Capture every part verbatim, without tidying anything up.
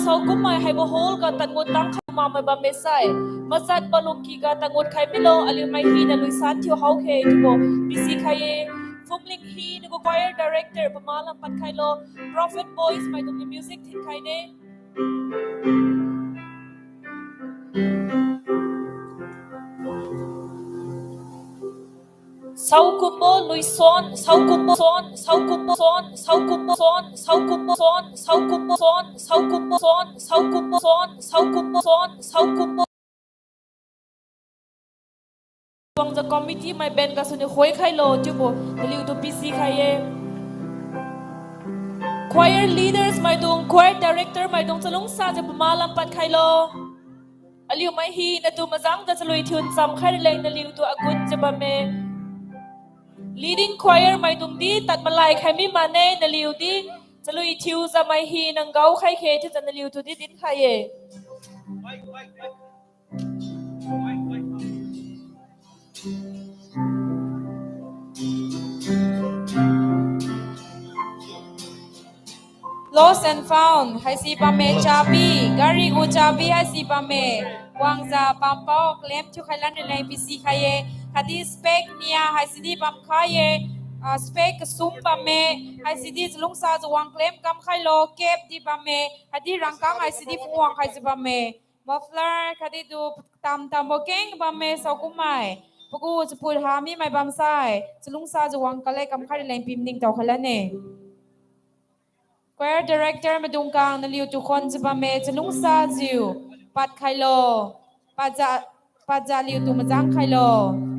Saokum mai haibo hall ga tadngut tangkhai makmai bamme sai. Majat malungky ga tadngut khai milo, aliu mai hina luisan thiu haokhe chiubo pisikhai-e. Phumling hi nagu choir director pamalam padkhailo. Prophet Boys maidungniu music thinkhaine. Saokumbo luison, saokumbo son, saokumbo son, saokumbo son, saokumbo son, saokumbo son, saokumbo son, saokumbo son, saokumbo son, saokumbo. Wangjiu committee mai ben gasuniu khoikhailo chiubo naliutu pisikhai-e. Choir leaders maidung, choir director maidung chalungsajiu pamalam padkhailo. Aliu mai hinatu majangjiu chalui thiu nchamkhai raleng naliutu agunjiu bamme. Leading choir maidungdi tad malai khai mi mane naliudi chalui thiujiu mai hina ngaokhai khe chiujiu naliutudi dinkhai-e. Lost and found haisi bamme, chabi, gari gu chabi haisi bamme. Wangjiu pampao claim thiukhai lan raleng pisikhai-e. Khatdi spec nia haisidi bamkhai-e. Ah, spec kasum bamme, haisidi chalungsajiu wang claim kamkhailo, cap di bamme, khatdi rangkang haisidi phungwang khaijiu bamme. Muffler khatdi tu tamtambo keng bamme saokum mai. Pagu chaput ha mimai bamsai chalungsajiu wang collect kamkhai raleng pi maningtao khai lane. Choir director maidung kang naliutu khonjiu bamme chalungsajiu padkhailo. Padjiu, padjiu aliutu majang khailo.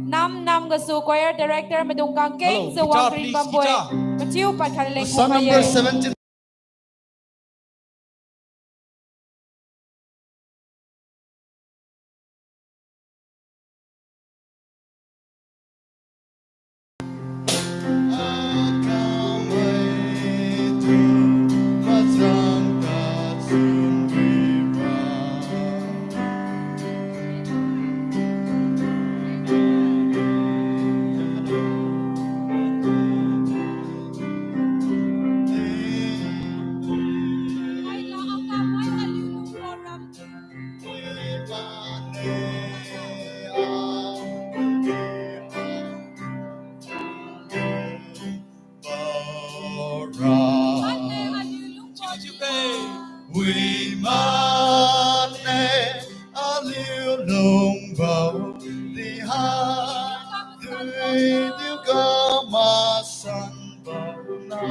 Nam nam gasu choir director maidung kang kengjiu wang karing bambo-e. Machiu padkhai raleng khukhai-e. Wi mane aliu lungbo di ha, dui diu kamasanbo na.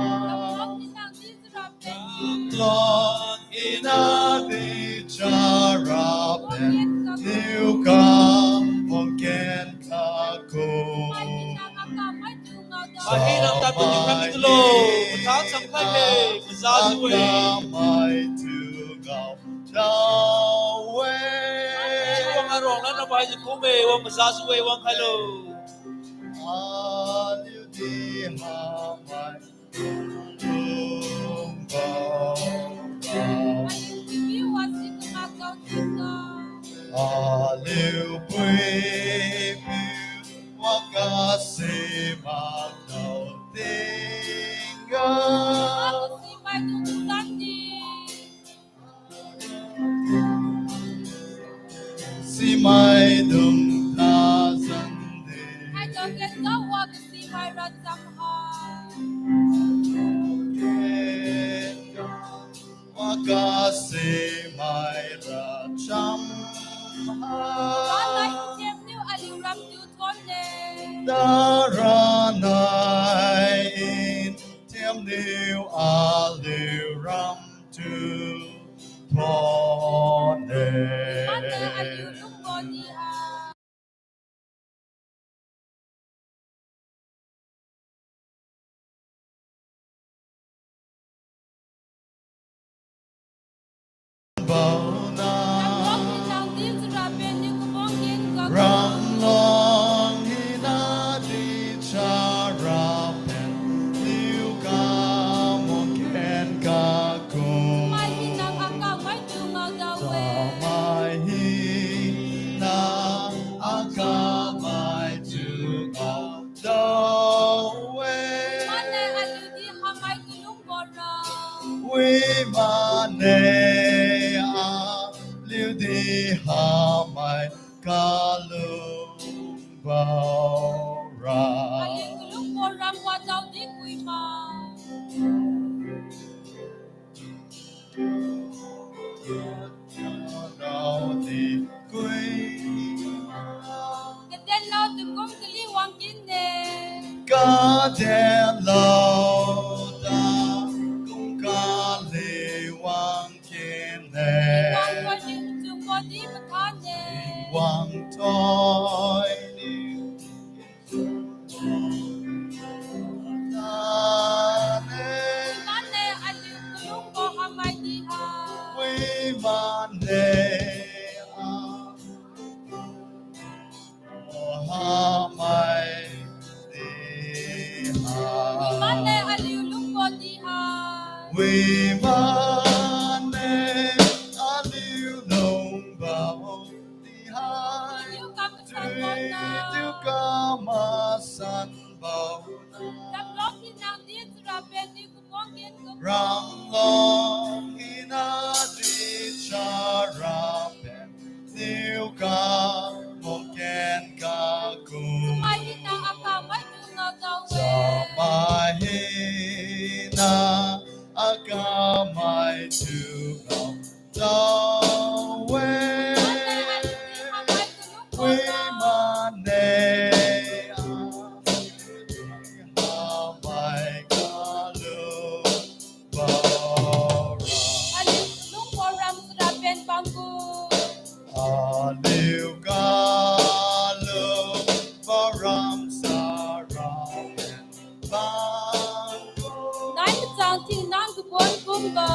Kamlon ina di charapen niu kamwang ken kakum. Ahi nang tadpad niu kami tulo, mathang samkhai khe, maza jiu-e. Akamai tu ngao dawe. Wang arong nang nang bai jiu kumme, wang maza jiu-e, wang khailo. Aliu di hamai Aliu pui piu wakasi makdao tingga. Simaidung tazan de. Hai tokeng ga wakasi mai racham hai. Wakasi mai racham hai. Ranai thiamniu aliu ramtu thonne. Daranai thiamniu aliu ramtu thonne. Ranai aliu lungbo di ha. Ramlong hina di charapen niu kamwang ken kakum. Kalungbo ra. Aliu kalungbo ram wadaodi kuima. Wadaodi kuima. Kadenlo tukum kali wangkinne. Kadenlo tukum kali wang kinne. Tingwang khoi niu kachungbo di mathane. Tingwang khoi niu kachungbo di mathane. Wimanne aliu kalungbo hamai di ha. Wimanne a Oh, hamai di ha. Wimanne aliu lungbo di ha. Wimanne aliu lungbo di ha. Tui tiu kamasanbo na. Tui tiu kamasanbo na. Ramlong hinadi charapen niu Ramlo hina di charapen niu kamokeng kaku. Chamai hina akamai dunglo dawe. Chamai hina akamai dunglo dawe. Wimanne hamai kalungbo ra. Aliu kalungbo ram sarapen banggu. Aliu kalungbo ram sarapen banggu. Nai machang thingnang kabon kumbo.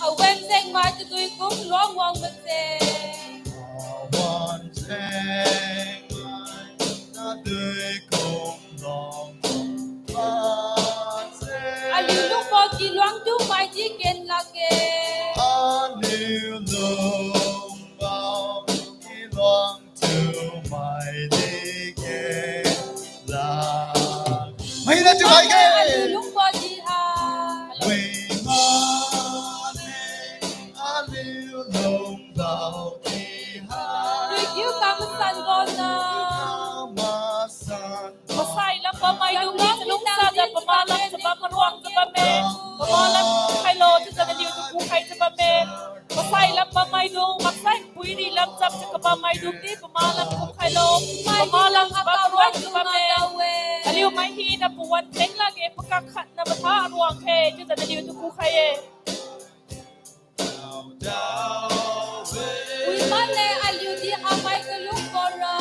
Awan jengmai tadui kum luang wang mache. Awan jengmai tadui kum luang wang mache. Aliu lungbo ki luang tu mai di ken lakge. Aliu lungbo ki luang Tumai di ke la. Mai na tumai ke. Aliu lungbo di ha. Wimanne aliu lungbo di ha. Review kamasan ronna. Kamasan. Pasai lam bammaidung di chalungsajiu pamalam chabam maruang chabam me. Pamalam khailo chiujiu naliu tu kukhai chabam me. Pasai lam bammaidung, maksai puiri lam chap chiu kabammaidung di pamalam kumkhailo. Pamalam chaba karuan chiu bamme. Aliu mai hina pawan teng lakge pakak khatna matha ruang khe, chiujiu naliu tu kukhai-e. Wimanne aliu di hamai kalungbo ra.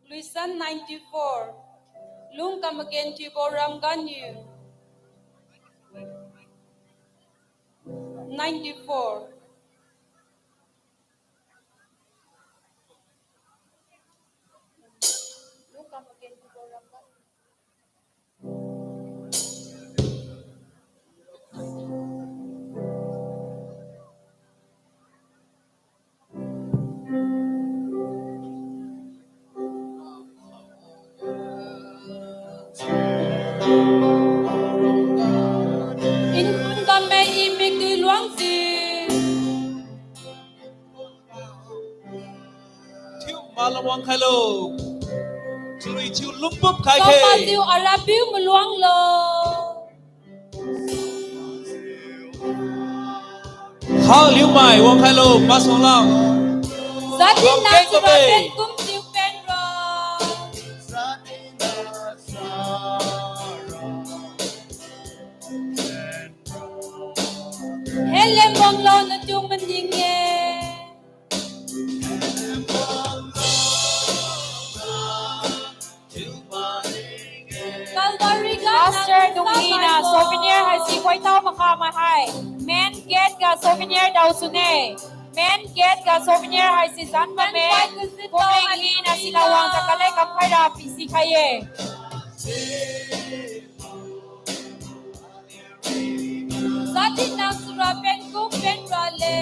Luisan ninety-four. Lungkam magen thiubo ram ganiu. Ninety-four. Inkhun bamme i mikdui luang si. Thiu malam wang khailo. Chalui thiu lungpup khai khe. Kamajiu Arapiu maluang lo. Haliumai wang khailo, masuanglam. Jat hina charapen kumjiu peng ra. Helem bamlo natiu maning-e. Calvary ga Pastor Dungni na souvenir haise khoitao makha mai hai. Main gate ga souvenir dao sune. Main gate ga souvenir haise zan bamme. Kumeng ni na sila wang ta kale kamkhai ra pisi khai-e. Tingna sura pen kung pen rale.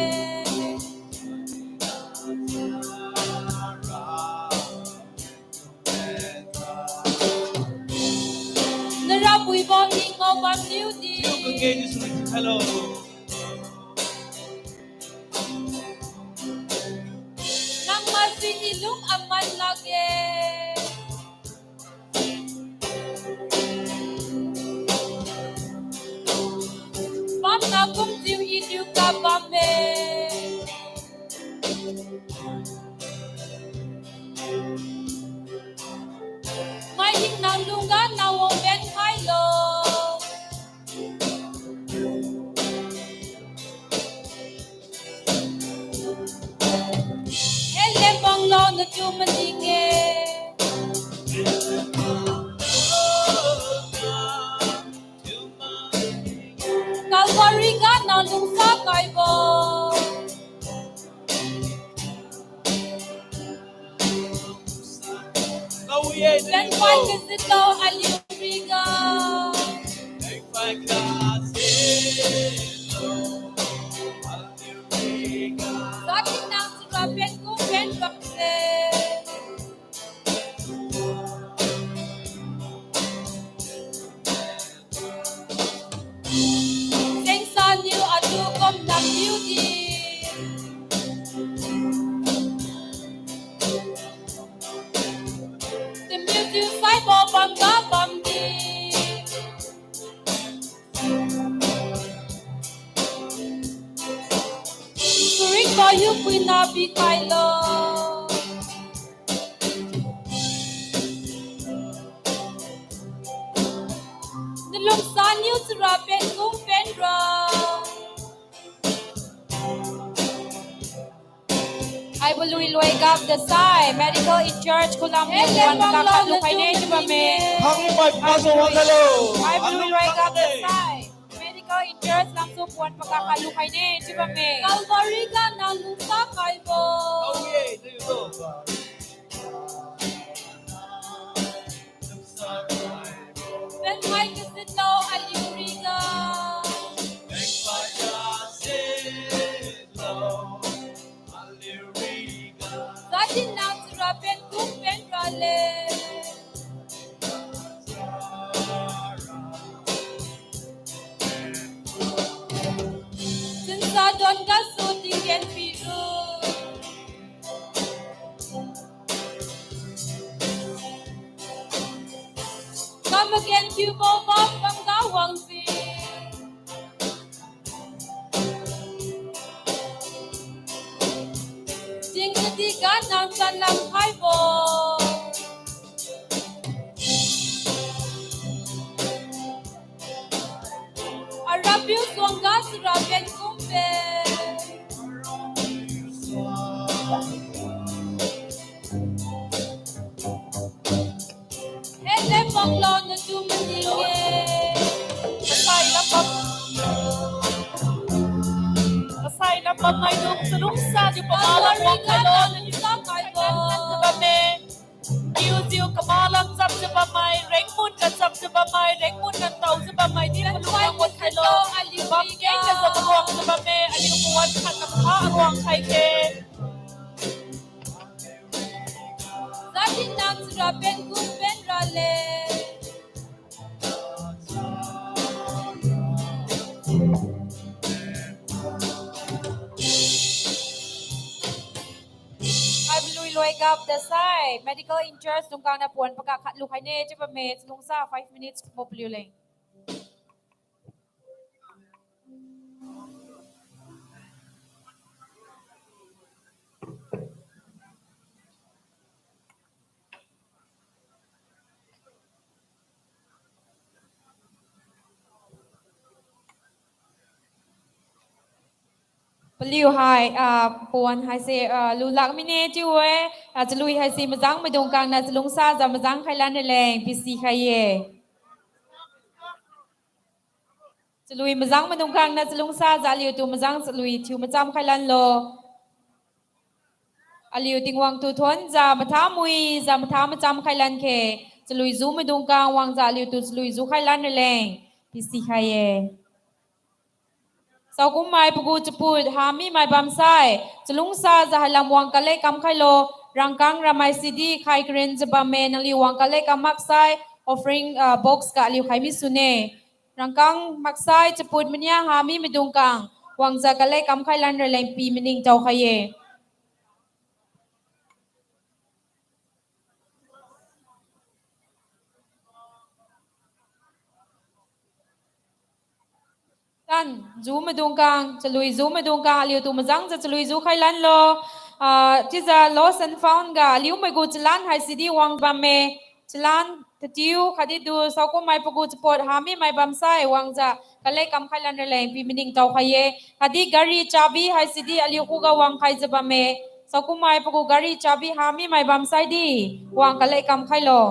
Nara puibo tingbo bamniu di. Hello. Nang masi ni lung aman lakge. Bamna kumjiu iniu kabamme. Maihing nang lungga nang wang ben khailo. Ele panglo natu maning-e. Calvary ga nang lungsa kaibo. Benpai kajitlo aliu riga. Sati nang sura pen kung pen bakse. Sengsa niu atu kum nam niu di. Timiu tiu saibo bamga bamdi. Suringbo yu puina bikhailo. Nalungsa niu sura pen kung pen ra. Haibo lui loi gap dasai, medical in charge khulam niu wan paka khat lukhaine chiu bamme. Haibo lui loi gap dasai, medical in charge lamsu wan paka khat lukhaine chiu bamme. Calvary ga nang lungsa kaibo. Benpai kajitlo aliu riga. Sati nang sura pen kung pen rale. Chunsa don gasu tinggen piru. Kamagen kiubo bam bamga wangsi. Jing katiga nang chanlam khaibo. Arapiu suangga sura pen kumbe. Hele panglo natu maning-e. Asai lam bam. Asai lam bam maidung chalungsa jiu pama lam wang khailo. Natu sa kaibo. Bamme. Kiujiu kamalam chapjiu bammai, rengmun kachapjiu bammai, rengmun kantaojiu bammai di palung wang wan khailo. Bamkeng kajiu karuangjiu bamme, aliu pawan khat kapha aruang khaikhe. Jati nang sura pen kung pen rale. Haibo lui loi gap dasai, medical in charge dungkang na pawan paka khat lukhaine chiu bamme, chalungsa five minutes mo paliu leng. Paliu hai, ah, pawan haise, ah, lulak mine chiu-e, ah, chalui haise majang maidung kangna chalungsajiu majang khailan raleng, pisi khai-e. Chalui majang maidung kangna chalungsajiu aliutu majang chalui thiu macham khailanlo. Aliu Tingwang tu thuonjiu matha muijiu matha macham khailan khe, chalui ju maidung kang wangjiu aliutu chalui ju khailan raleng, pisi khai-e. Saokummai pagu chaput hamimai bamsai, chalungsajiu hailam wang kalek kamkhailo. Rangkang ramai sidi khai karinjiu bamme, nangliu wang kalek kam maksai, offering, ah, box ga aliu khai misune. Rangkang maksai chaput mania hami maidung kang, wangjiu kalek kamkhai lan raleng pi maningtao khai-e. Tan, ju maidung kang, chalui ju maidung kang, aliutu majangjiu chalui ju khai lanlo. Ah, chiujiu lost and found ga aliu maigu chalan haisidi wang bamme. Chalan tatiu khatdi du saokummai pagu chaput hamimai bamsai wangjiu kalek kamkhai lan raleng pi maningtao khai-e. Khatdi gari chabi haisidi aliu khuga wangkhaijiu bamme. Saokummai pagu gari chabi hamimai bamsaidi wang kalek kamkhailo.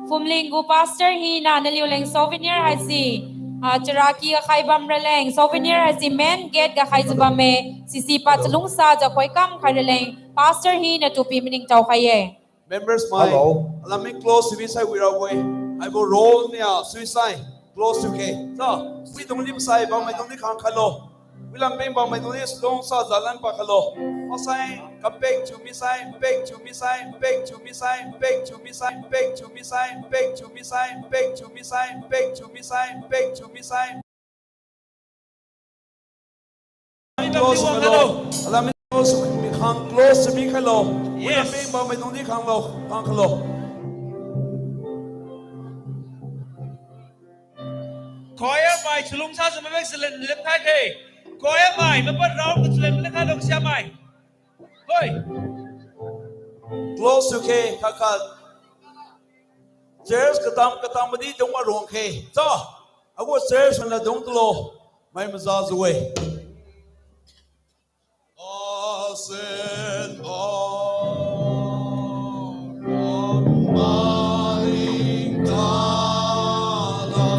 Phumling gu pastor hina naliu leng souvenir haise, ah, charaky ga khai bam raleng souvenir haise main gate ga khaijiu bamme. Sisi pa chalungsajiu khoikam khai raleng pastor hinatu pi maningtao khai-e. Members mai, hello, alam mi close to mi sai wirabo-e. Haibo roll nia suisai close to khe. Sa, widung lim sai bammaidung di khang khailo. Wilam peng bammaidung di chalungsajiu lan pa khailo. Masai, come back to mi sai, back to mi sai, back to mi sai. Close khailo. Alam mi close mi khang close mi khailo. Yes. Wilam peng bammaidung di khanglo, khang khailo. Choir mai chalungsajiu mabek chalen lim khai khe. Choir mai mapa rao chalen lim khailo kasiamai. Hoi. Close to khe, khat khat. Church katam katam madi dung ma ruang khe. Cha, agu church na dung tulo. Mai maza ju-e.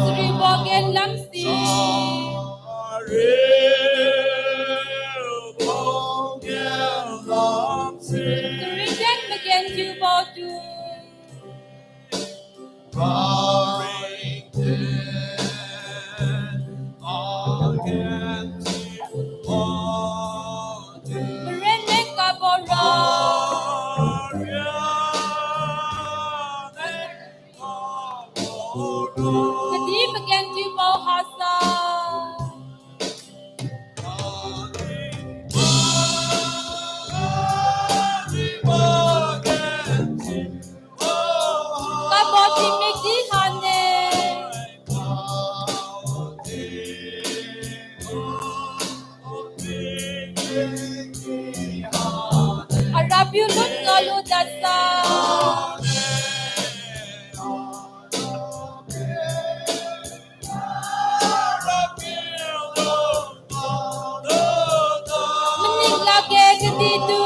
Chariubo gen lamsi. Chariu gen magen thiubo tu. Paren meng kabo ra. Khatdi magen thiubo hasa. Kabo tingmik di hane. Arapiu lun ngalu dasa. Maning lakge kadi tu.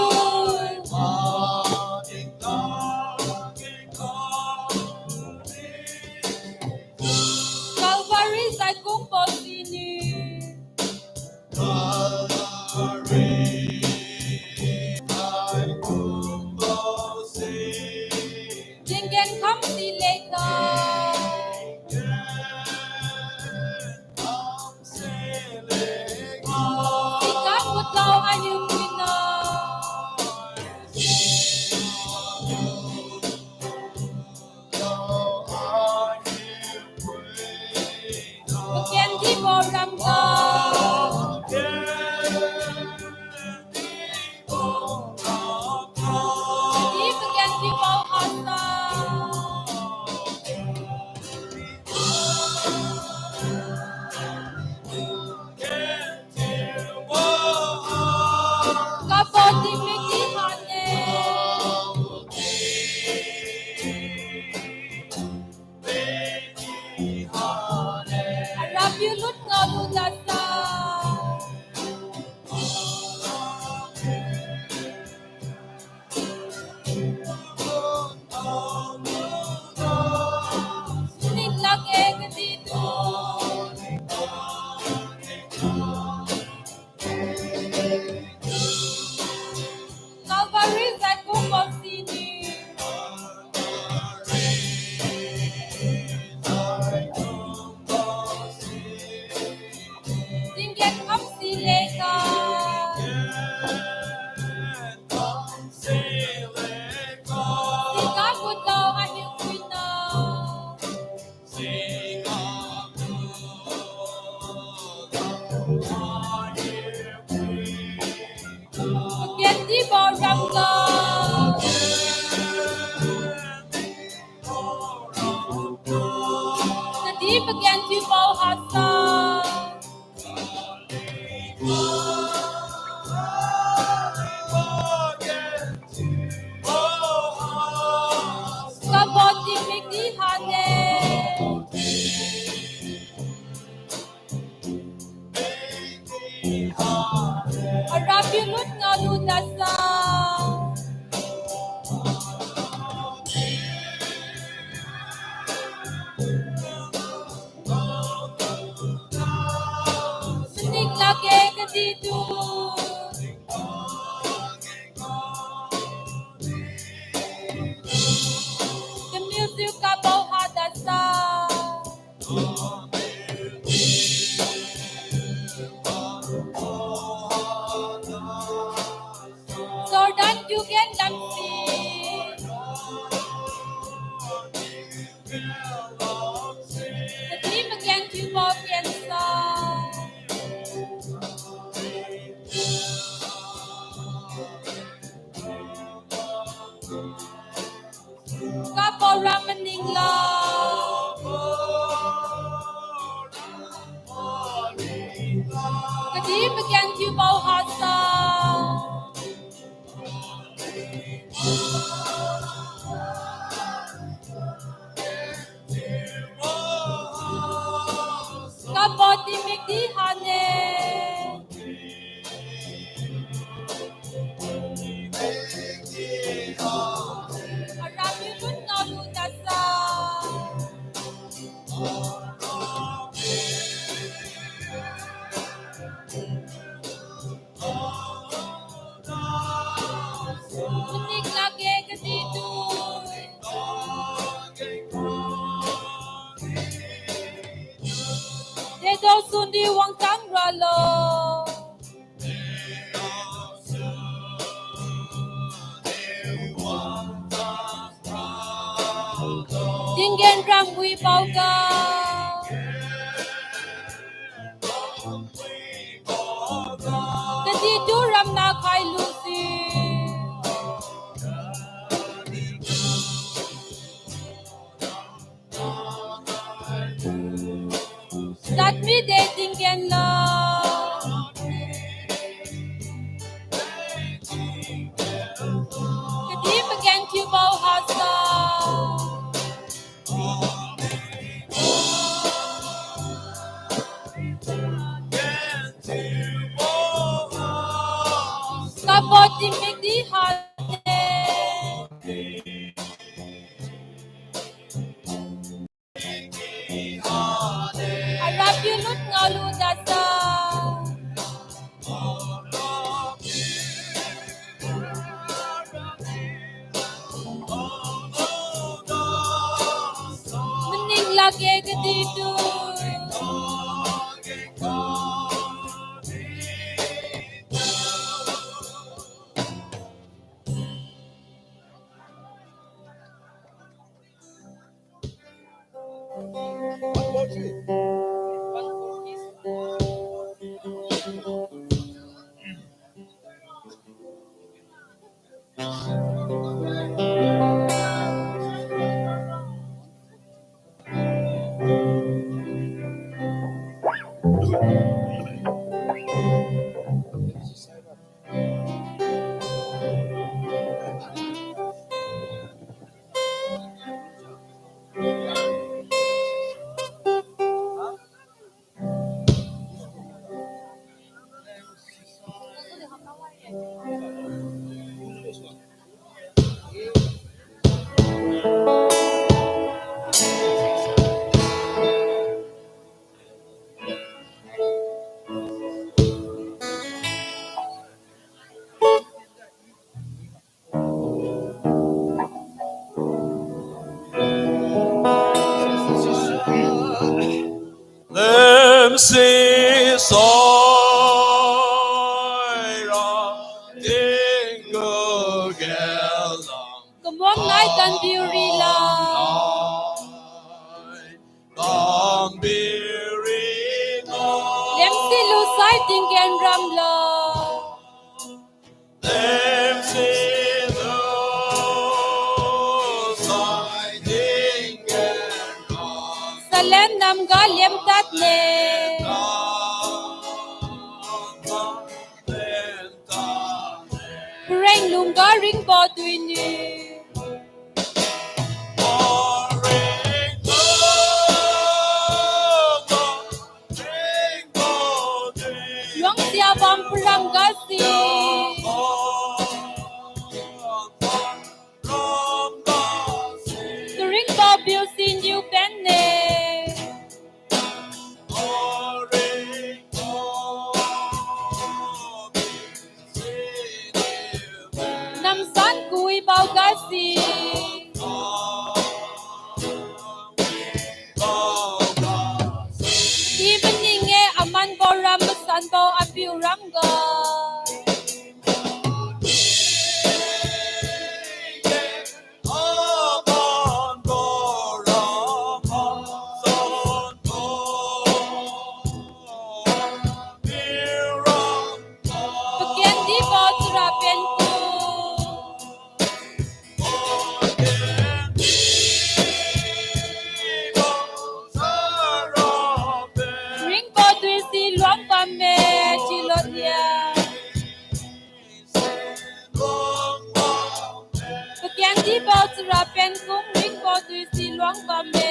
Calvary zai kungbo sini. Calvary zai kungbo sini. Jenggen kham si leka. Sikam mutao aniu puina. Paken dibo ramga. Di paken dibo hasa. Gen thiubo hasa. Kabo tingmik di hane. Arapiu lun ngaolu dasa. Maning lakge kaditu. Kamiujiu kabo ha dasa. Jordan tugen lamsi. Kadi magenthiubo piensa. Kabo ra maningla. Kadi magenthiubo hasa. Kabo tingmik di hane. Arapiu lun ngaolu dasa. Maning lakge kaditu. Dedaosunniu wangtang ralo. Tinggen ram wibaoga. Kaditu ramna khailusi. Jat mide tinggen la. Kadi magenthiubo hasa. Kabo tingmik di hane. Arapiu lun ngaolu dasa. Maning lakge kaditu. Lemsi soira tinggu gelam. Kamuang nai tanbiu rila. Tanbiu rila. Lemsi lusai tinggen ramla. Salen Namga lemtadne. Pareng lungga ringbo duini. Luangsia bam param gasi. Taringbo piu siniu penne. Namsan kuibo gasi. I maning-e amanbo ram masanbo apiu ramga. Pakendibo charapen kum. Ringbo duisi luang bamme, chilodia. Pakendibo charapen kum ringbo duisi luang bamme.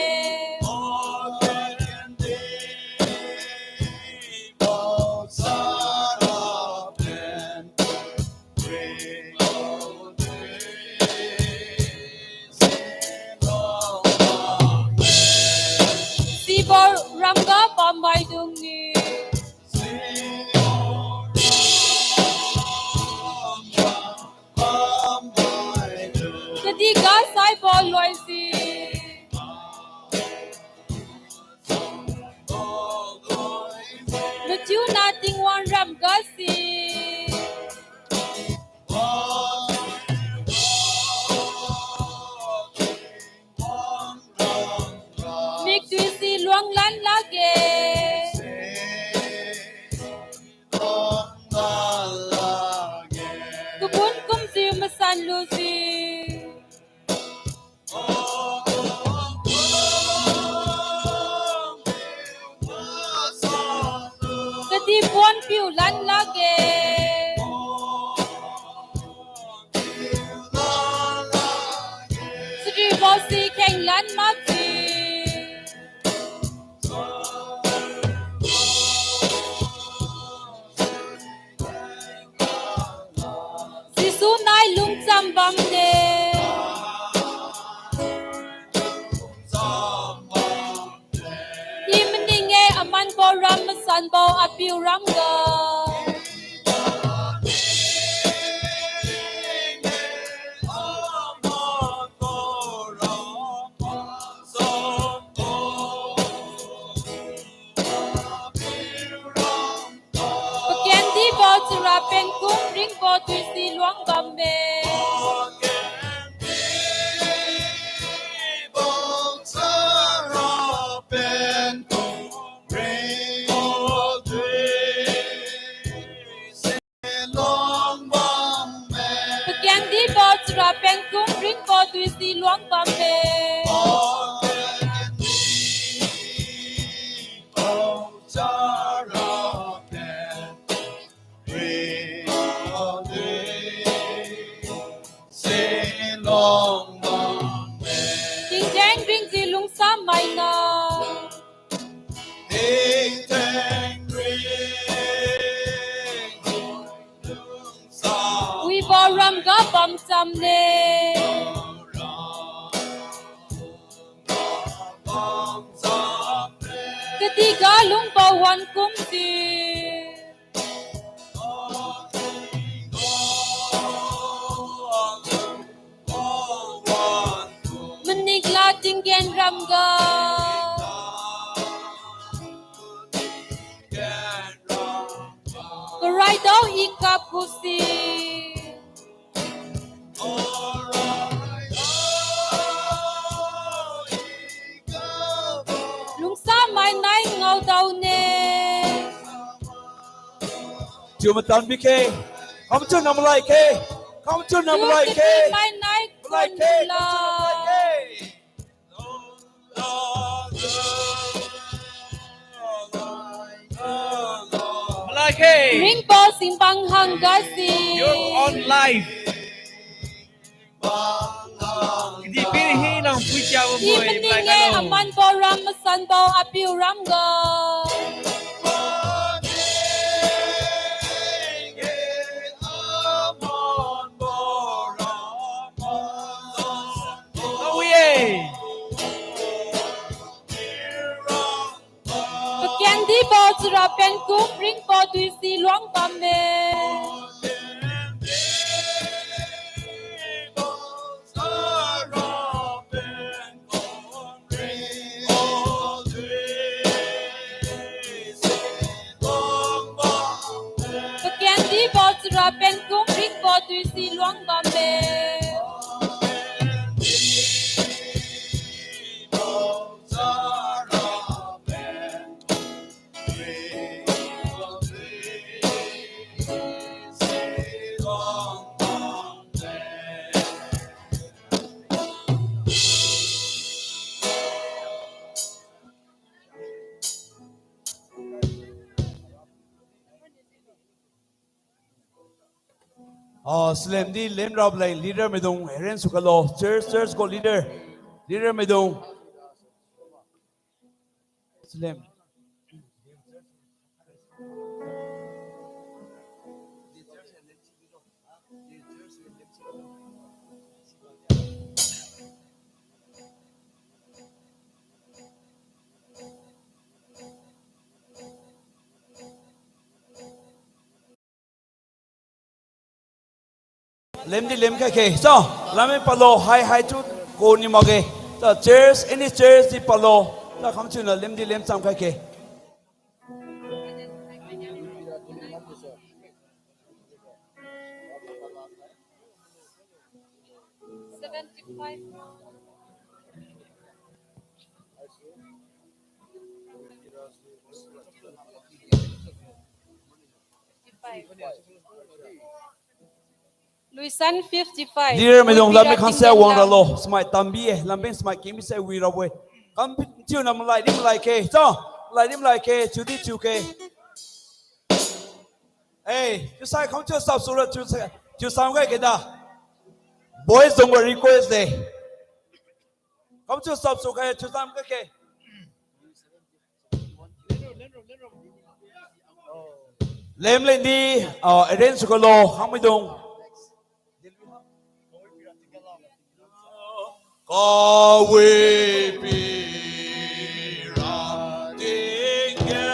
Sibo ramga bammaidung ni. Kadihga saibo loisi. Mathiuna Tingwang ram gasi. Mikduisi luanglan lakge. Kabun kumjiu masan lujiu. Kadih puan piu lan lakge. Charibo si kheng lan makji. Jesu nai lungcham bamde. I maning-e amanbo ram masanbo apiu ramga. Pakendibo charapen kum ringbo duisi luang bamme. Pakendibo charapen kum ringbo duisi luang bamme. Tingtheng ringjiu lungsa maina. Wibo ramga bamchamne. Kadihga lungbo wan kumsi. Manikla tinggen ramga. Karaidao i kap kusi. Lungsa mai nai ngaodaone. Chiu matan bikhe. Kamchun na malai khe. Kamchun na malai khe. Chiu kiti mai nai malai khe, kuan la. Kamchun na malai khe. Hey. Ringbo singpang hangga si. You're on live. Kadihpiri hina pui chiabo. I maningge amanbo ram masanbo apiu ramga. Tawi-e. Pakendibo charapen kum ringbo tuisi luang bamme. Pakendibo charapen kum ringbo tuisi luang bamme. Ah, slim di lemrabo leng leader maidung arrange su kalo. Church, church gu leader. Leader maidung. Slim. Lemdi lemkhai khe. Cha, lammi palo, hai hai tu koni makge. Cha, chairs, any chairs di palo. Cha, khamchiuna lemdi lemcham khai khe. Seventy-five. Luisan fifty-five. Leader maidung lammi khanse wang ralo. Smai tambi-e, lamben smai kengmi se wi rabo-e. Kam chiuna malai di malai khe. Cha, malai di malai khe, chiudi chiu khe. Eh, chiusai khamchiu sap sura chiusai, chiusam khai khe da. Boys dung request de. Khamchiu sap su khai chiusam khai khe. Lem leng di, ah, arrange su kalo, khangmaidung. Kawi pira tingge.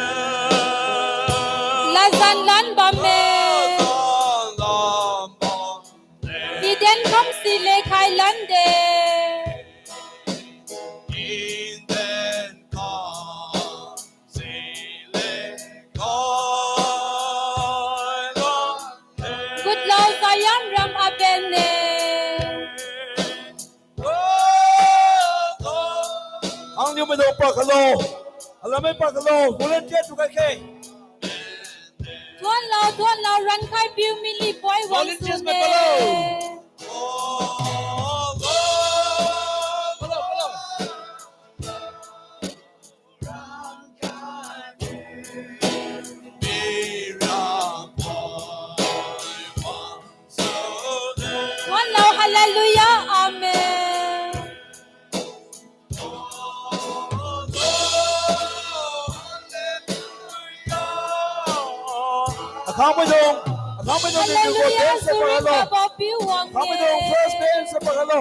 Lazan lan bamme. Lazan lan bamme. Eden khamsi lekhai lande. Eden khamsi lekhai lande. Kutlo Zion ram aben ne. Angniu maidung pakhalo. Alammi pakhalo. Volunteer tu kaikhe. Thuanlo, thuanlo, rankhai piu mili poi wang. Volunteers sune. Mai pakhalo. Thuanlo, hallelujah, amen. Akhangmaidung, akhangmaidung, hallelujah, dance se pakhalo. Suri kabo piu wang. Akhangmaidung, first dance se pakhalo.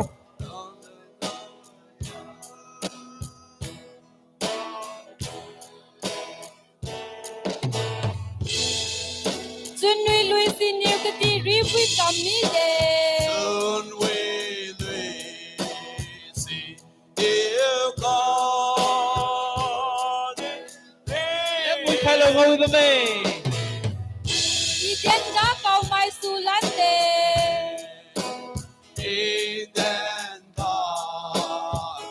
Chunwi lui siniu kati riwi kam mide. Chunwi lui siniu kati riwi kam mide. Em, mui khailo ngao bamme. Eden ga kaomai sulande. Eden ga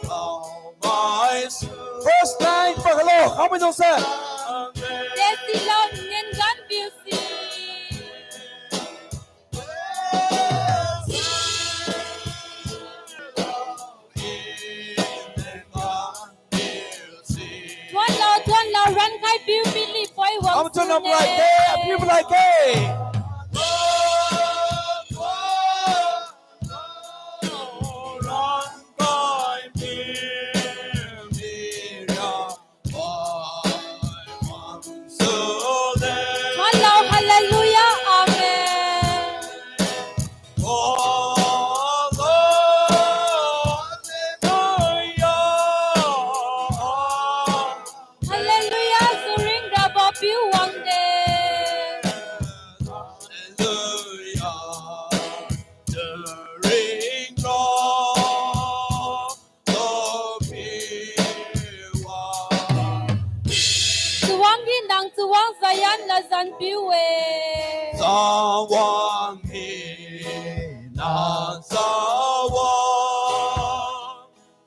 kaomai su. First line pakhalo, kami dong se. Desi lo ngen gan piu si. Thuanlo, thuanlo, Rankhai piu mily poi wang. Am tu nam sune. Like eh, piu like eh. Thuonlo, hallelujah, amen. Hallelujah, suring rabo piu wangde. Chawang di nang chawang Zion ladjan piu-e. Chawang di nang chawang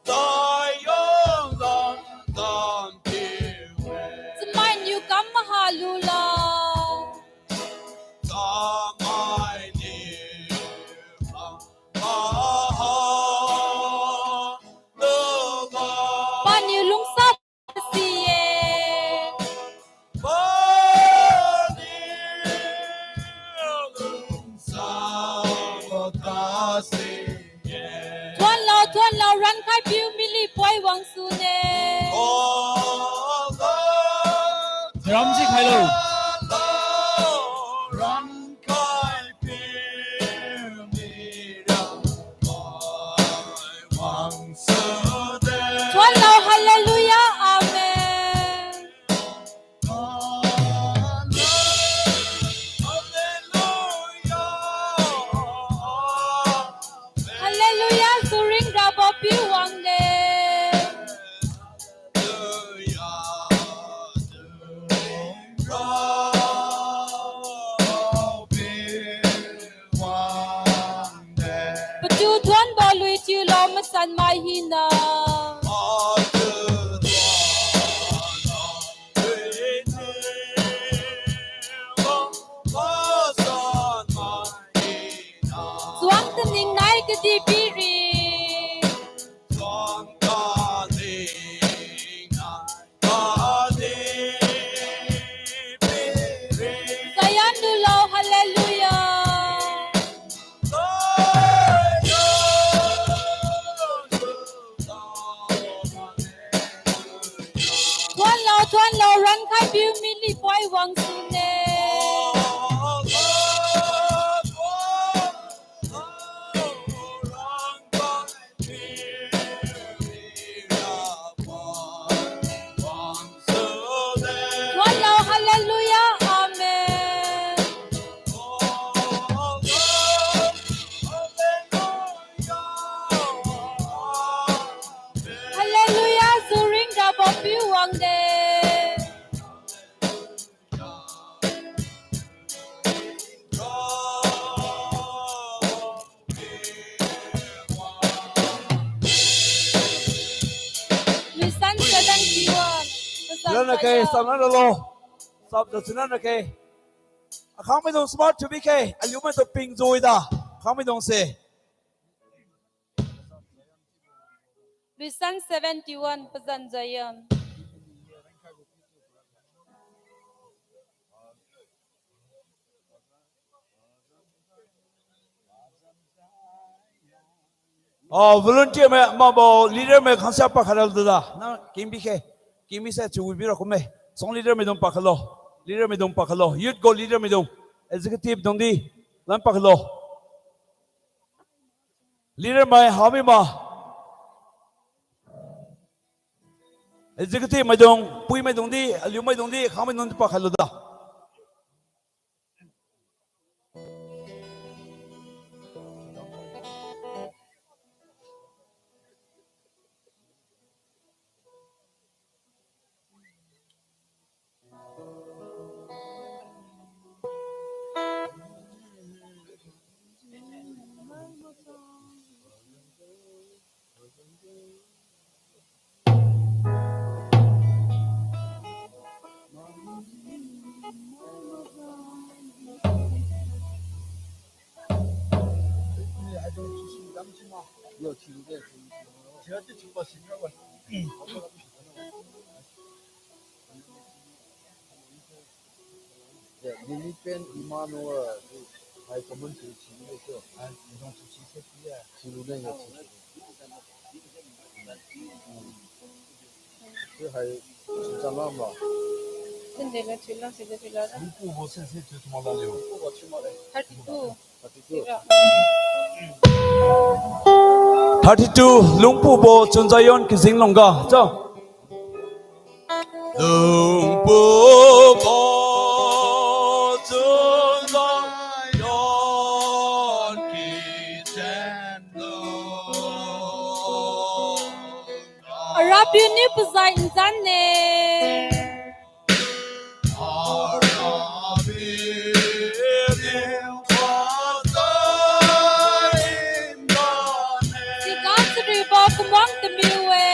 Zion ladjan piu-e. Chamainiu kam maha lula. Chamainiu kam maha lula. Paniu lungsa si-e. Thuonlo, thuonlo, rankhai piu mily poi wang sune. Ramji khailo. Thuonlo, hallelujah, amen. Hallelujah, suring rabo piu wangde. Patu thuonbo lui thiulo masan mai hina. Chuang taning nai kadihpiri. Zion lulo, hallelujah. Thuonlo, thuonlo, rankhai piu mily poi wang sune. Thuonlo, hallelujah, amen. Hallelujah, suring rabo piu wangde. Luisan seventy-one. Pasan na ke, saya. Samna lo. Sap da sina na ke. Akhang maidung smart to be ke. Aliu maidung ping zui da. Akhang maidung se. Luisan seventy-one, pazan Zion. Oh, volunteer mai, mabo leader mai khangsia pakhailo da. Na, kimbi khe. Kimbi se chiu bira kumme. Song leader maidung pakhailo. Leader maidung pakhailo. Youth gu leader maidung. Executive dung di. Lan pakhailo. Leader mai hami ma. Executive maidung, pui maidung di, aliu maidung di, khang maidung di pakhailo da. Lily Pen Emmanuel, hai comment si si ni ke. Hai, idong si si se ki ya. Si lu ne ya si. Si hai, si chang ma. Sende la chila, sende chila. Lungpu bo se se tu tuma la leo. Thirty-two. Thirty-two. Thirty-two, Lungpu bo Chunzayon Kizing Longga. Cho. Lungpu bo Chunzayon Kizing Longga. Arapiu niu pazai nzan ne. Siga chariubo kumwang tamiu-e.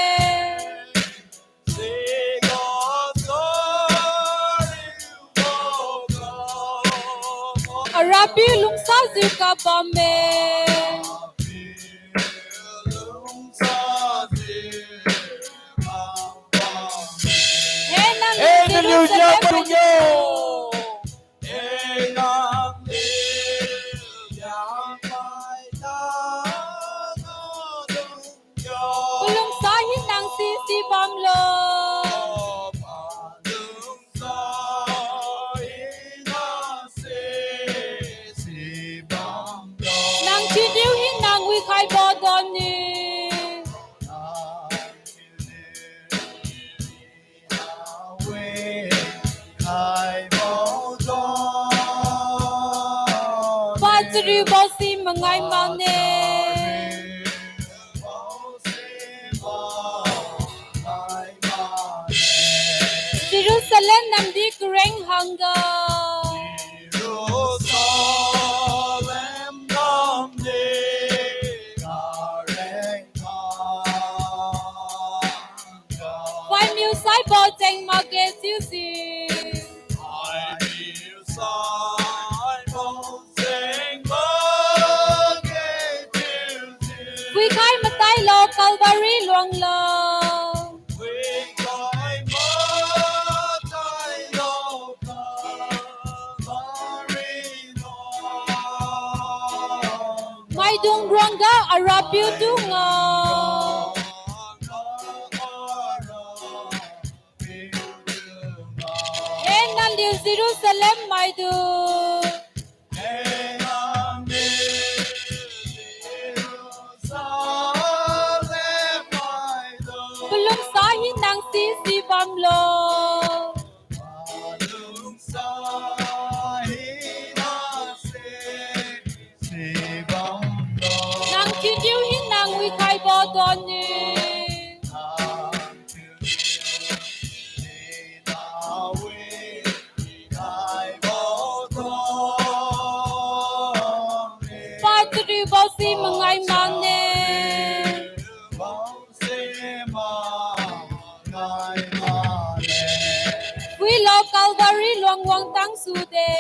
Arapiu lungsajiu kabamme. Hei naliu, hei naliu Jerusalem padung yo. Palungsa hina nang si si bamlo. Nang chiniu hina nang wikhaibo donniu. Pachariubo si mangai makne. Jerusalem namdi kareng hangga. Phaimiu saibo cheng makge chiusi. Phuikhai matailo Calvary luanglo. Maidung ruangga Arapiu tu ngao. Hei naliu Jerusalem maidung. Palungsa hina nang si si bamlo. Nang chiniu hina nang wikhaibo donniu. Pachariubo si mangai makne. Phuilo Calvary luang wangtang sude.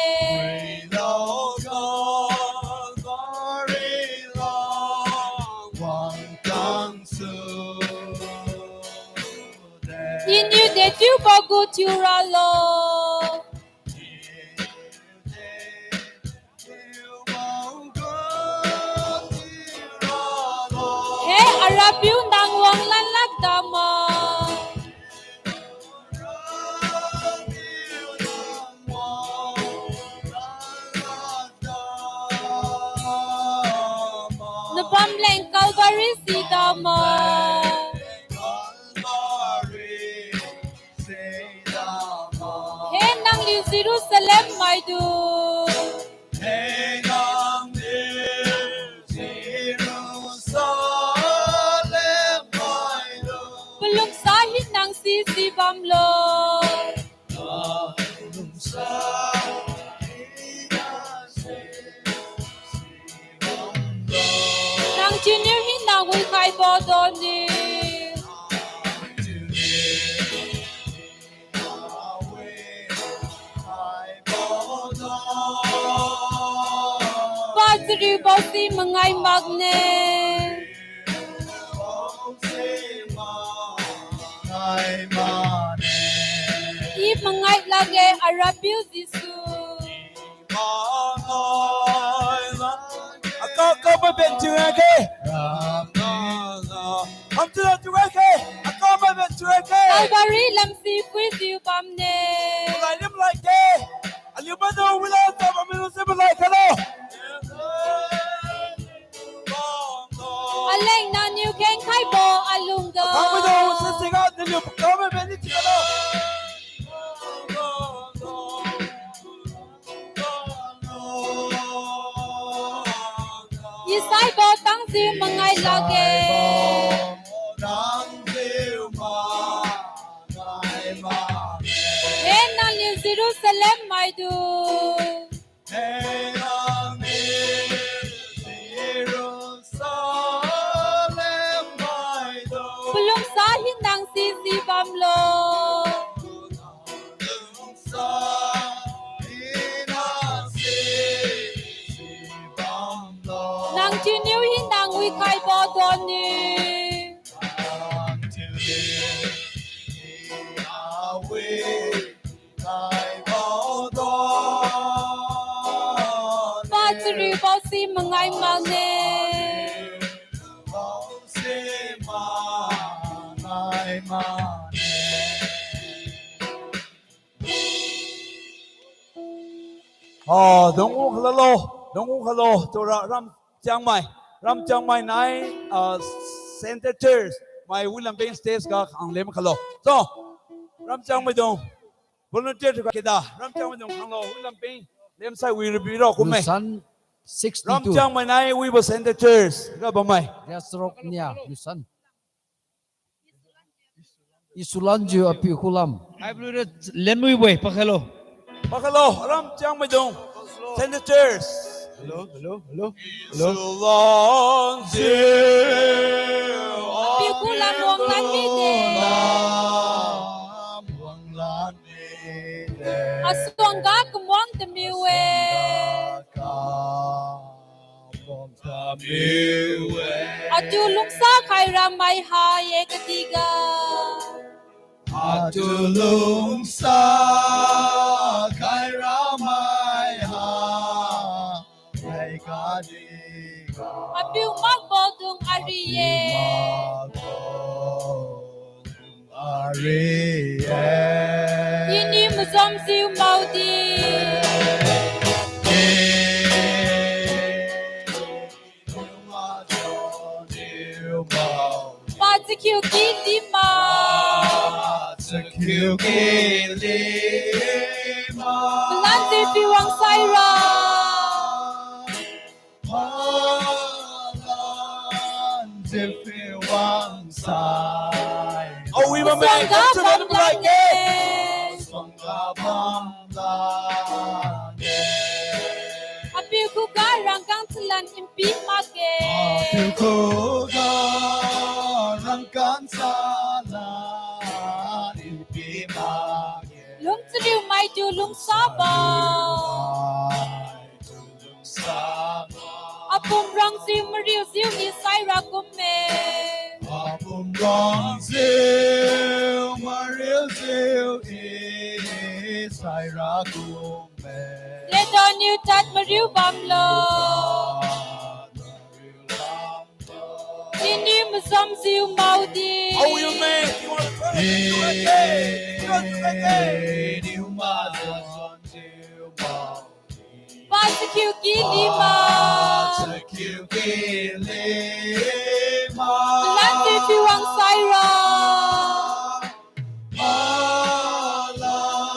Iniu dechiubo gu thiuralo. Hei Arapiu nang wanglan lak dama. Nabamleng Calvary si dama. Hei nangliu Jerusalem maidung. Palungsa hina nang si si bamlo. Nang chiniu hina nang wikhaibo donniu. Pachariubo si mangai makne. I mangai lakge Arapiu Jesu. Akam, akam maben chiu-e ke. Kamchiu la chiu-e ke. Akam maben chiu-e ke. Calvary lamsi phuijiu bamne. Malai ni malai ke. Aliu maidung wila sa bammi lu si malai khailo. Aleng nangniu khengkhaibo alungga. Akam maidung sisiga naliu pakam maben ni chiu-e lo. Isaibo tangjiu mangai lakge. He nangniu Jerusalem maidung. Palungsa hina sisi bamlo. Nang chiuniu hina wikhaibo donniu. Pa chariubo si mangai makne. Ah, dunggu khalalo, dunggu khalo, tura Ramchiangmai, Ramchiangmai nai, ah, Center Church mai wilam peng stage ga khang lem khalo. So, Ramchiangmaidung volunteer thiu kida, Ramchiangmaidung khanglo wilam peng lemsai wi rabi rao kumme. Lusan sixty-two. Ramchiangmai nai wibo Center Church ga bammai. Riasrok nia, Lusan. Isulanjiu apiu khulam. Ai blue red len wibo-e, pakhalo. Pakhalo, Ramchiangmaidung Center Church. Hello, hello, hello, hello. Isulanjiu apiu khulam wanglan mide. Asuangga kamwang tamiu-e. Atu lungsa khai ramai ha ye katiga. Atu lungsa khai ramai ha ye katiga. Apiu makbo dung ari ye. Apiu makbo dung ari ye. Iniu mazamjiu maodi. Pa chakhiu ki lima. Chakhiu ki lima. Malanjiu piwang saira. Malanjiu piwang saira. Awi bamme, suangga bamlan ne. Suangga bamlan ne. Apiu khuga rangkang chalan npi makge. Apiu khuga rangkang chalan npi makge. Lungchariu maitu lungsabo. Apum rangjiu mariujiu i saira kumme. Apum rangjiu mariujiu i saira kumme. Ledon niu tad mariu bamlo. Iniu mazamjiu maodi. Iniu mazamjiu maodi. Pa chakhiu ki lima. Pa chakhiu ki lima. Malanjiu piwang saira.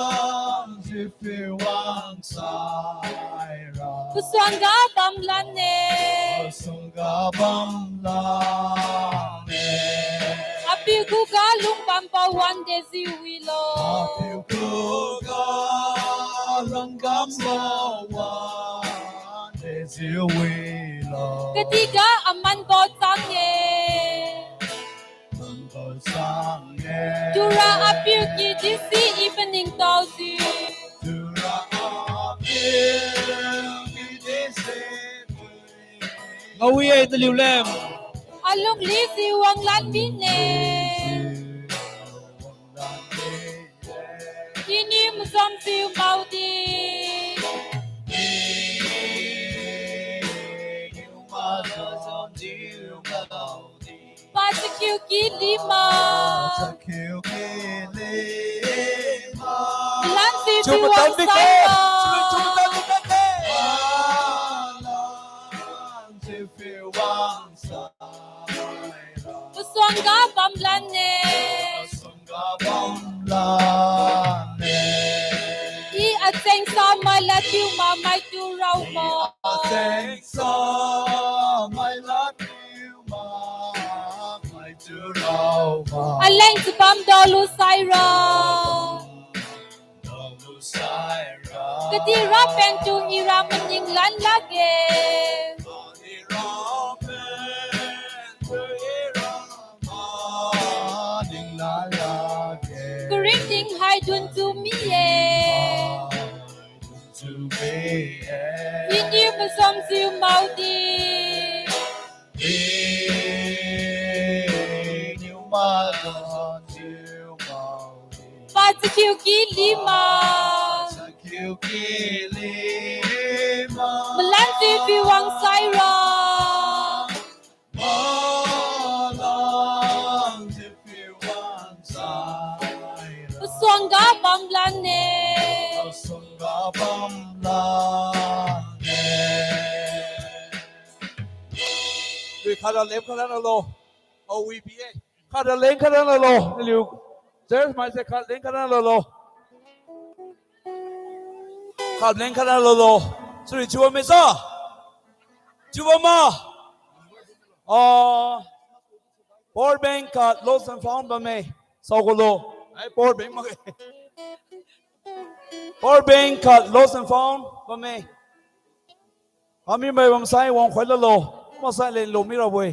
Malanjiu piwang saira. Pasuangga bamlan ne. Pasuangga bamlan ne. Apiu khuga lungbambo wan dejiu wilo. Apiu khuga lungbambo wan dejiu wilo. Katiga amanbo chang-e. Amanbo chang-e. Tura apiu ki disi i paningtaojiu. Tura apiu ki disi. Ngawi-e taliu lem. Alung lijiu wanglan mine. Iniu mazamjiu maodi. Kiu ki lima. Kiu ki lima. Malan si chiu matan wang di sai ke. Ra. Chiu matan di ke. Malan si chiu wang sai ra. Pasuangga bamlan ne. Pasuangga bamlan ne. I acheng sa mai lad thiu ma mai tu rao ma. I acheng sa mai lad thiu ma mai tu rao ma. Aleng chabam daolu sai ra. Daolu sai ra. Kadih ra peng tu ira maning lan lakge. Kadih ra peng tu ira maning lan lakge. Karingting hai dun tu mi-e. Hai dun tu mi-e. Iniu mazom jiu mao di. Iniu mazom jiu mao di. Pachakhiu ki lima. Pachakhiu ki lima. Malan si chiu wang sai ra. Malan si chiu wang sai ra. Pasuangga bamlan ne. Pasuangga bamlan ne. Wi khat ra leng khat ra lo. O V B A. Khat ra leng khat ra lo. Naliu. Church mai se khat leng khat ra lo lo. Khat leng khat ra lo lo. Sorry, chiu bamme sa. Chiu bam ma. Ah, power bank khat lost and found bamme. Saokulo. Ai, power bank makge. Power bank khat lost and found bamme. Ami mai bam sai wang khoi lalo. Masai leng lo mirabo-e.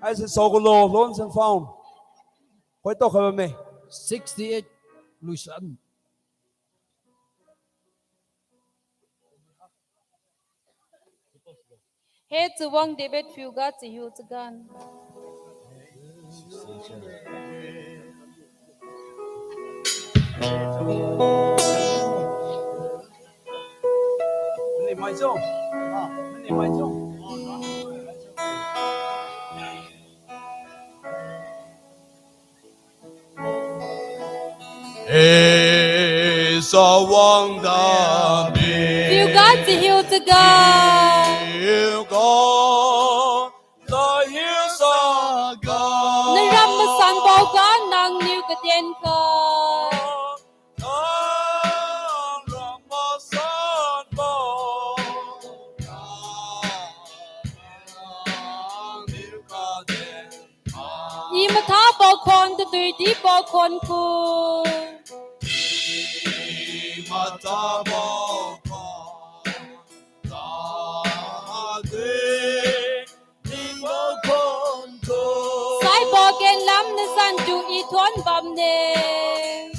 Haise saokulo, lost and found. Khoi tao khai bamme. Sixty-eight, Luisan. He chawang David phiuga chahiu chagan. E, chawang David. Phiuga chahiu chaga. Phiuga chahiu chaga. Naram masanboga nangniu kaden kha. Naram masanboga nangniu kaden. I mathabo khon tadui dibo khon ku. I mathabo khon tadui dibo khon ku. Saibo kenlam nazan tu i thuon bamne.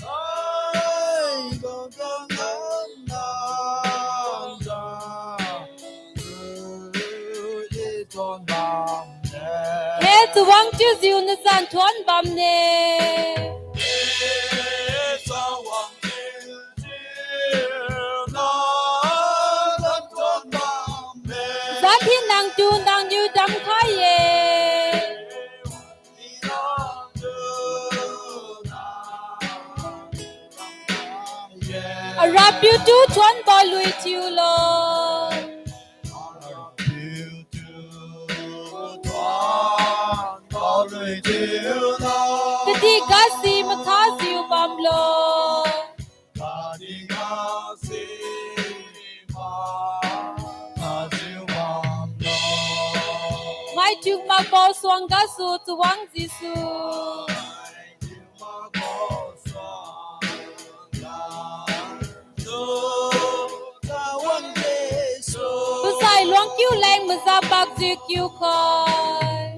Saibo kenlam nazan He chawang chiujiu nazan thuon bamne. Zan hi nang tu nangniu damkhai-e. Arapiu tu thuonbo lui thiulo. Kadihga si mathajiu bamlo. Maichun makbo suang gasu chawang Jesu. Pasai luang kiu leng maza pakjiu kiu khai.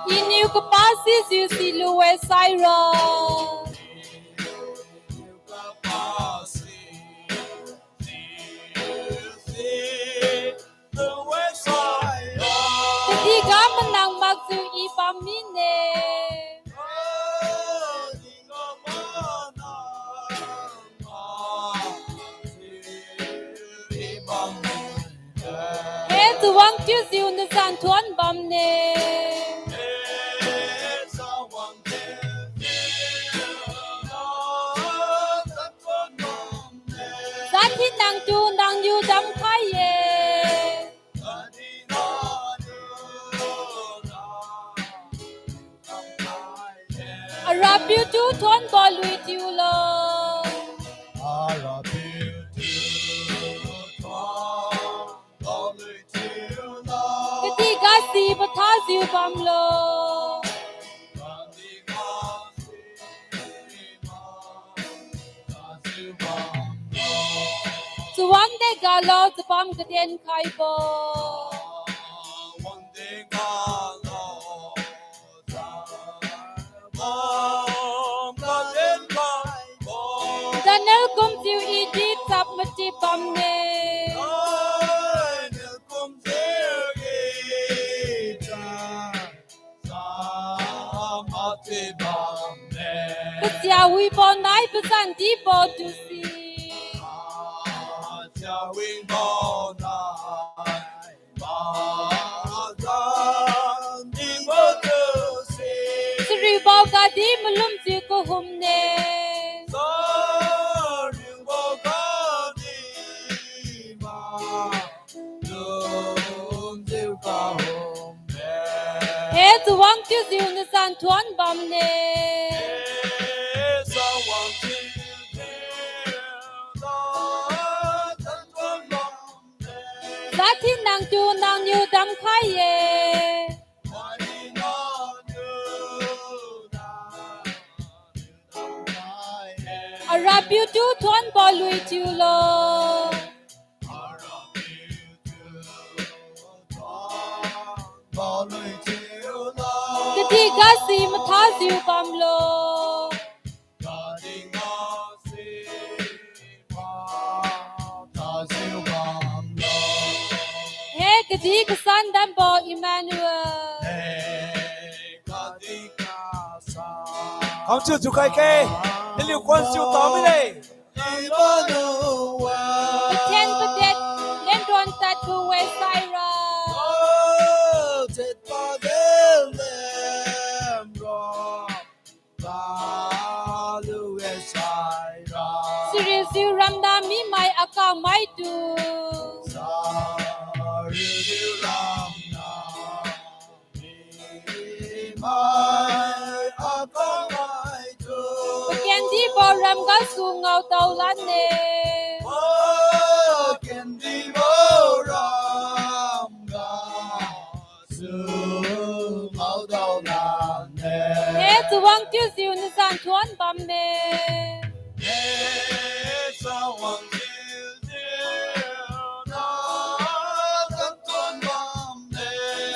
Iniu kapa sijiu silu-e saira. Kadihga manang makjiu i bam mine. Wangtiujiu nazan thuon bamne. Jat hi nangtu nangniu damkhai-e. Arapiu tu thuonbo lui thiulo. Kadihga si mathajiu bamlo. Chawang degalo chabam kaden khaibo. Daniel kumjiu I di chap mati bamne. Kachia wibo nai pazan dibo tusi. Chariubo gadi malumjiu kahumne. He chawang chiujiu nazan thuon bamne. Jat hi nangtu nangniu damkhai-e. Arapiu tu thuonbo lui thiulo. Kadihga si mathajiu bamlo. He kadih kasan dambo Emmanuel. Kamchiu jukhai khe, naliu kuansiu tao mide. Pathen padet lenron tadbo we saira. Siriujiu ramna mimai akamaitu. Pakendibo ram gasu ngaotao lanne. He chawang chiujiu nazan thuon bamme.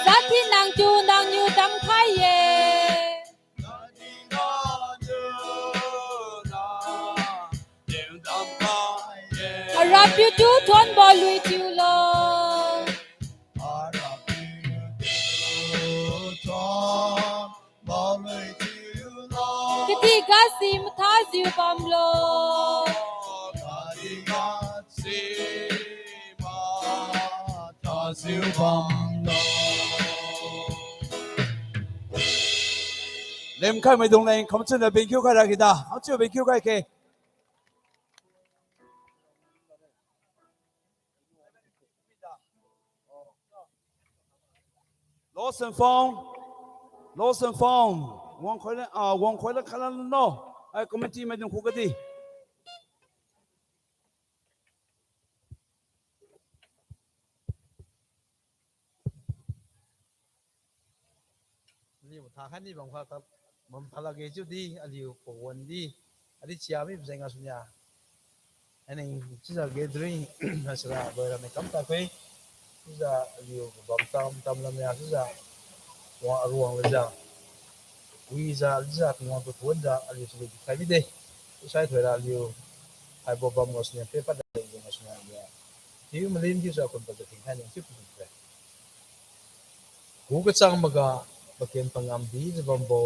Jat hi nangtu nangniu damkhai-e. Arapiu tu thuonbo lui thiulo. Kadihga si mathajiu bamlo. Lemkhai maidung leng kamchiuniu bengkhiu khai ra kida, kamchiu bengkhiu khai khe. Lost and found. Lost and found. Wangkhoi la, ah, wangkhoi la khalan no. Ai committee maidung khu kadi. Aliu tha khaini bam kha ta, bam tha lakge chiudi, aliu pawan di, adi chia mi bajeng gasuniu. Aning chiujiu gathering, haisira loira mai kam ta khui. Chiujiu aliu bam tam tam lamniu chiujiu, wang aruang lejiu. Wijiu, chiujiu Tingwang tu thuonjiu, aliu chili khai bide. Chiusai thoira aliu, haibo bam gasuniu, pe pad de bam gasuniu aliu. Chiu malin chiujiu khun pad de thing khai ning chiu pun khe. Gu kachang maga, paken pangam dijiu bambo,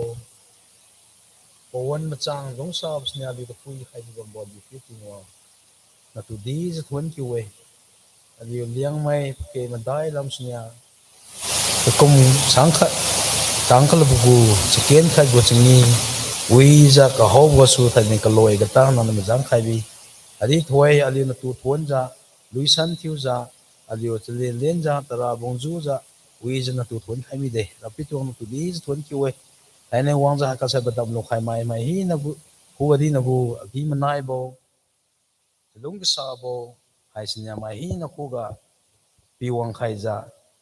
pawan machang lungsabo siniu aliu kapui khaijiu bambo aliu piu Tingwang, natu dijiu thuon kiu-e. aliu Liangmai pake madai lam suniu kakum sangkhat, tangkhalabu gu, chaken khat gu changi, wijiu kahaobo gasu thainai kaloi katang nangniu majang khai bi. Adi thoi aliu natu thuonjiu, luisan thiujiu, aliu chalen lenjiu, tara bungjiujiu, wijiu natu thuon khai mide. Rapiu tuang natu dijiu thuon kiu-e. Thainai wangjiu haiga sai padam lukhai mai, mai hina gu, khuga di nagu, agi-manaibo, chalung kasabo, haisiniu mai hina khuga piwang khaijiu,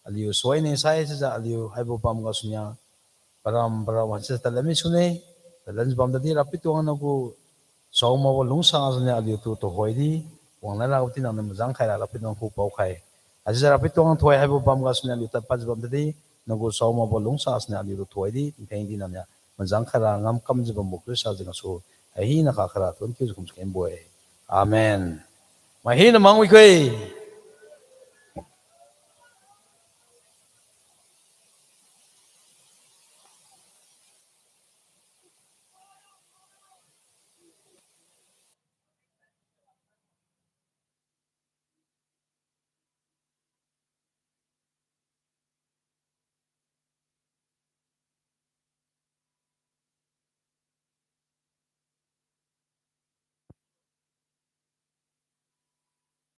aliu soine sai sijiu aliu haibo bam gasuniu, param param haisi talan mi sune, talan bam tadi Rapiu tuang nagu, saomakbo lungsa suniu aliutu tuhoi di, wanglan rabo ti nangniu majang khaira Rapiu tuang khu paokhai. Haisijiu Rapiu tuang thoi haibo bam gasuniu aliu tadpadjiu bam tadi, nagu saomakbo lungsa suniu aliutu tuhoi di, tingtheng di nangniu majang khaira ngamkamjiu bambo Khrista jeng gasu, hai hina kha khaira thuon kiujiu kum chakenbo-e. Amen. Mai hina mang wi khe.